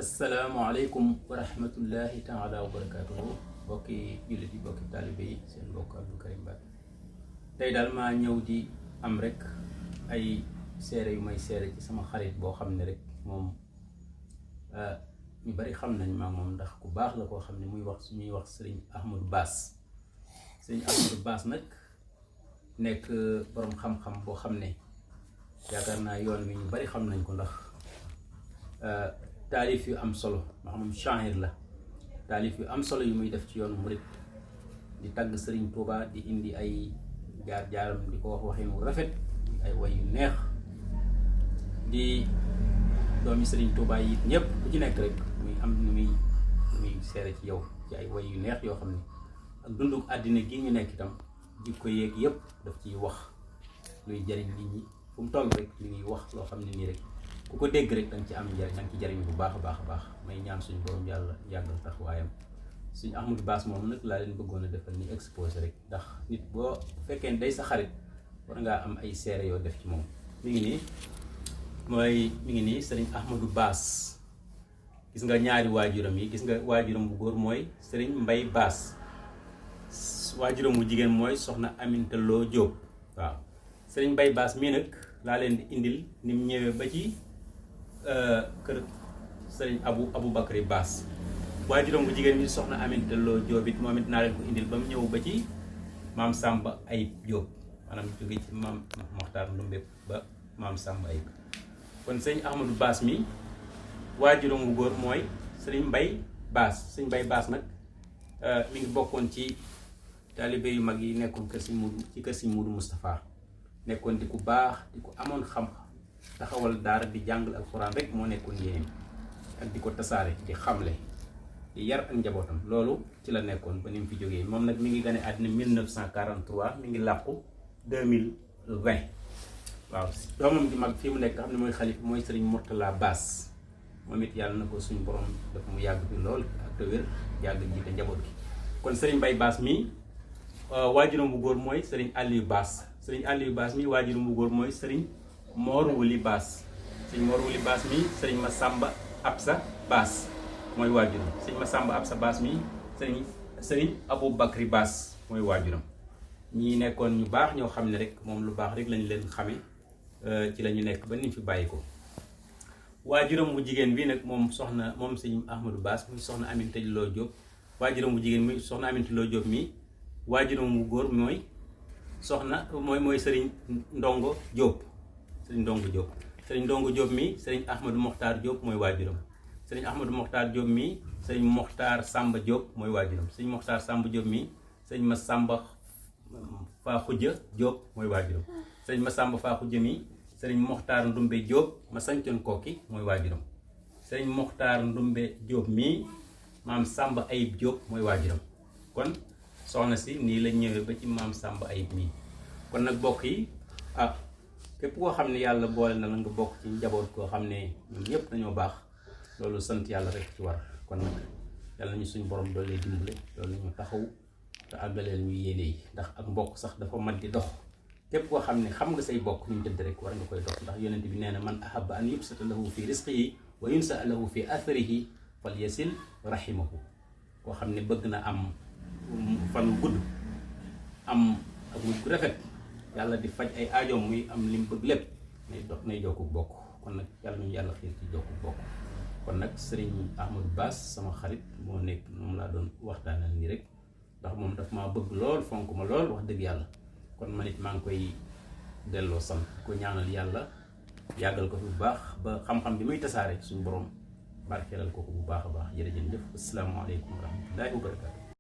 asalaamaaleykum wa rahmatullahi taala wa barakaatuhu bokki jullit yi bokki taalibe yi seen mbokk Abdou Karim Mbacké tey daal maa ñëw di am rek ay seere yu may seere ci sama xarit boo xam ne rek moom ñu bari xam nañ maa moom ndax ku baax la koo xam ne muy wax suñuy wax sëriñ Ahmadou Bass sëriñ Ahmadou Bass nag nekk borom xam-xam boo xam ne yaakaar naa yoon wi ñu bari xam nañ ko ndax taalif yu am solo ndax moom shaa'ir la taalif yu am solo yu muy def ci yoonu murit di tagg Sëriñ Tuuba di indi ay jaar-jaaram di ko wax waxin wu rafet ay way yu neex di doomi Sëriñ Tuuba yi ñëpp ku ci nekk rek muy am nu muy seere ci yow ci ay way yu neex yoo xam ne ak dunduk àddina gi ñu nekk itam jikko yeeg yëpp daf ciy wax luy jariñ nit ñi fu mu toll rek li ñuy wax loo xam ne nii rek ku ko dégg rek danga ci am njariñ danga ci jariñ bu baax a baax may ñaan suñu borom yàlla yàggal taxawaayam suñu Ahmadou Bass moom nag laa leen bëggoon a defal ni exposé rek ndax nit boo fekkee day sa xarit war ngaa am ay seere yoo def ci moom mi ngi nii sëriñ Ahmadou Bass gis nga ñaari waajuram yi gis nga waajuram bu góor mooy sëriñ Mbay Bass waajuram bu jigéen mooy soxna Aminta Lo Jóob waaw sëriñ Mbay Bass mii nag laa leen di indil ni mu ñëwee ba ci kër sëriñ Abou Bakri Bass waajuram bu jigéen bi soxna Aminta Lo Jóob it moom it naa leen ko indil ba mu ñëw ba ci maam Samba Ayib Jóob maanaam jóge ci maam Moxtaar Ndumbe ba maam Samba Ayib kon sëriñ Ahmadou Bass mi waajuram bu góor mooy sëriñ Mbay Bass sëriñ Mbay Bass nag mi ngi bokkoon ci taalibe yu mag yi nekkoon kër si Muudu Moustapha nekkoon di ku baax di ko amoon xam-xam taxawal daara di jàngal alxuraan rek moo nekkoon yéen ak di ko tasaare di xamle di yar ak njabootam loolu ci la nekkoon ba ni mu fi jógee moom nag mi ngi gane àddina 1943 mi ngi làqu 2020 waaw doomam di mag fii mu nekk xam ne mooy xalifa mooy sëriñ Mourtala Bass moom it yàlla na ko suñu borom dafa mu yàgg fi lool ak te wér yàgg jiite njaboot gi kon sëriñ Mbay Bass mi waajuram bu góor mooy sëriñ Aliou Bass sëriñ Aliou Bass mi waajuram bu góor mooy sëriñ Mor Wuli Bass sëriñ Mor Wuli Bass mi sëriñ Masamba Absa Bass mooy waajuram sëriñ Masamba Absa Bass mi sëriñ Abou Bakri Bass mooy waajuram ñi nekkoon ñu baax ñoo xam ne rek moom lu baax rek lañ leen xame ci la ñu nekk ba ni fi bàyyi ko waajuram bu jigéen bi nag moom sëriñ Ahmadou Bass muy soxna Aminta Lo Jóob waajuram bu jigéen muy soxna Aminta Lo Jóob mi waajuram bu góor mooy mooy sëriñ Ndongo Jóob sëriñ Ndongo Jóob mi sëriñ Ahmadou Mokhtar Jóob mooy waajuram sëriñ Ahmadou Mokhtar Jóob mi sëriñ Mokhtar Samba Jóob mooy waajuram sëriñ Mokhtar Samba Jóob mi sëriñ Masamba Faa Xujja Jóob mooy waajuram sëriñ Masamba Faa Xujja mi sëriñ Mokhtar Ndumbe Jóob ma sañcoon kooki mooy waajuram sëriñ Mokhtar Ndumbe Jóob mi maam Samba Ayib Jóob mooy waajuram kon soxna si nii la ñëwee ba ci maam Samba Ayib mii kon nag bokk yi képp koo xam ne yàlla boole na la nga bokk ci njaboot koo xam ne ñun ñëpp dañoo baax loolu sant yàlla rek ci war kon nag yàlla nañu suñu borom doole dimbale loolu ñu taxaw te àggaleel ñu yéene yi ndax ak mbokk sax dafa mat di dox képp koo xam ne xam nga say bokk ñu tëdd rek war nga koy dox ndax yonent bi nee na man ahabba an yubsata lahu fi rizqihi wa yunsa lahu fi atharihi fal yasil rahimahu koo xam ne bëgg na am fan gudd am ak mujj gu rafet yàlla di faj ay aajoom muy am li mu bëgg lépp nay jokku bokk kon nag yàlla nañu yàlla xiir ci jokku bokk kon nag sëriñ Ahmadou Bass sama xarit moo nekk moom laa doon waxtaanal nii rek ndax moom daf maa bëgg lool fonk ma lool wax dëgg yàlla kon man it maa ngi koy delloo sant ko ñaanal yàlla yàggal ko fi bu baax ba xam-xam bi muy tasaare suñu borom barkeelal ko bu baax a baax jërëjëf asalaamaaleykum wa rahmatullahi wa barakatu